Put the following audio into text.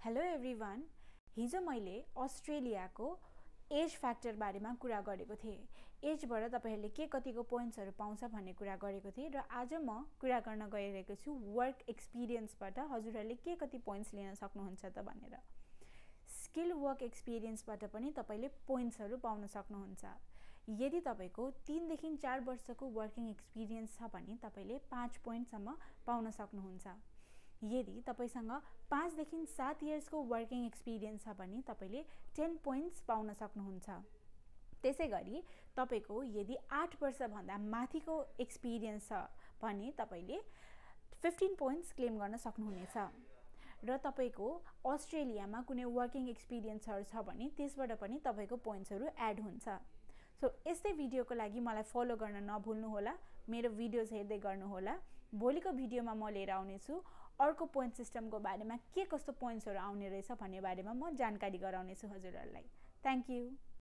Hello everyone. हिजो मैले अस्ट्रेलियाको एज फ्याक्टर बारेमा कुरा गरेको थिएँ। एजबाट तपाईहरुले के कतिको पोइन्ट्सहरु पाउँछ भन्ने कुरा गरेको थिएँ र आज म कुरा गर्न गइरहेको छु वर्क एक्सपिरियन्सबाट हजुरहरुले के कति पोइन्ट्स लिन सक्नुहुन्छ त भनेर। स्किल वर्क एक्सपिरियन्सबाट पनि तपाईले पोइन्ट्सहरु पाउन सक्नुहुन्छ। यदि तपाईको 3 देखि 4 वर्षको वर्किङ एक्सपिरियन्स छ भने तपाईले 5 पोइन्ट सम्म पाउन सक्नुहुन्छ। यदि तपाईसँग 5 देखि 7 इयर्सको वर्किङ एक्सपिरियन्स छ भने तपाईले 10 पोइन्ट्स पाउन सक्नुहुन्छ। त्यसैगरी तपाईको यदि 8 वर्ष भन्दा माथिको एक्सपिरियन्स छ भने तपाईले 15 पोइन्ट्स क्लेम गर्न सक्नुहुनेछ। र तपाईको अस्ट्रेलियामा कुनै वर्किङ एक्सपिरियन्सहरु छ भने त्यसबाट पनि तपाईको पोइन्ट्सहरु एड हुन्छ। सो यस्तै भिडियोको लागि मलाई फलो गर्न नभुल्नु होला। मेरो भिडियोज हेर्दै गर्नु होला। भोलिको भिडियोमा म लिएर आउने छु अर्को पोइन्ट सिस्टमको बारेमा के कस्तो पोइन्ट्सहरु आउने रहेछ भन्ने बारेमा म जानकारी गराउने छु हजुरहरुलाई। Thank you.